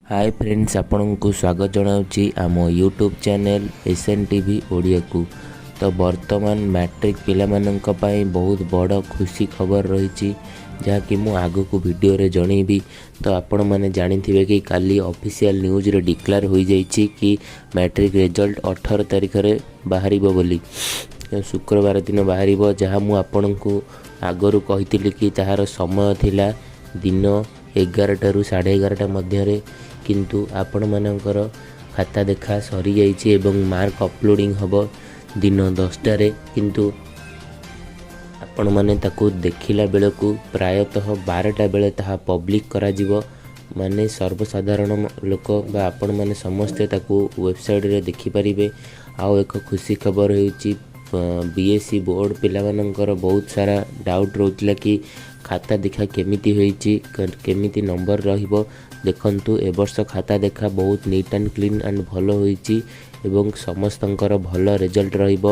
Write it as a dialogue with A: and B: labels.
A: ହାଏ friends, ଆପଣଙ୍କୁ ସ୍ୱାଗତ ଜଣାଉଛି ଆମ ୟୁଟ୍ୟୁବ୍ ଚ୍ୟାନେଲ୍ SNTV ଓଡ଼ିଆକୁ। ତ ବର୍ତ୍ତମାନ ମ୍ୟାଟ୍ରିକ୍ ପିଲାମାନଙ୍କ ପାଇଁ ବହୁତ ବଡ଼ ଖୁସି ଖବର ରହିଛି, ଯାହାକି ମୁଁ ଆଗକୁ ଭିଡ଼ିଓରେ ଜଣେଇବି। ତ ଆପଣମାନେ ଜାଣିଥିବେ କି କାଲି ଅଫିସିଆଲ୍ ନ୍ୟୁଜ୍ରେ ଡିକ୍ଲାର ହୋଇଯାଇଛି କି ମ୍ୟାଟ୍ରିକ୍ ରେଜଲ୍ଟ 18 ତାରିଖରେ ବାହାରିବ ବୋଲି, ଶୁକ୍ରବାର ଦିନ ବାହାରିବ। ଯାହା ମୁଁ ଆପଣଙ୍କୁ ଆଗରୁ କହିଥିଲି କି ତାହାର ସମୟ ଥିଲା ଦିନ 11ଟାରୁ 11:30 ମଧ୍ୟରେ। କିନ୍ତୁ ଆପଣମାନଙ୍କର ଖାତା ଦେଖା ସରିଯାଇଛି ଏବଂ ମାର୍କ ଅପଲୋଡ଼ିଂ ହେବ ଦିନ 10ଟାରେ। କିନ୍ତୁ ଆପଣମାନେ ତାକୁ ଦେଖିଲା ବେଳକୁ ପ୍ରାୟତଃ 12ଟା ବେଳେ ତାହା ପବ୍ଲିକ୍ କରାଯିବ, ମାନେ ସର୍ବସାଧାରଣ ଲୋକ ବା ଆପଣମାନେ ସମସ୍ତେ ତାକୁ ୱେବସାଇଟ୍ରେ ଦେଖିପାରିବେ। ଆଉ ଏକ ଖୁସି ଖବର ହେଉଛି, ବିଏସ୍ଇ ବୋର୍ଡ଼ ପିଲାମାନଙ୍କର ବହୁତ ସାରା ଡାଉଟ୍ ରହୁଥିଲା କି ଖାତା ଦେଖା କେମିତି ହୋଇଛି, କେମିତି ନମ୍ବର ରହିବ। ଦେଖନ୍ତୁ, ଏ ବର୍ଷ ଖାତା ଦେଖା ବହୁତ ନିଟ୍ ଆଣ୍ଡ କ୍ଲିନ୍ ଆଣ୍ଡ ଭଲ ହୋଇଛି ଏବଂ ସମସ୍ତଙ୍କର ଭଲ ରେଜଲ୍ଟ ରହିବ।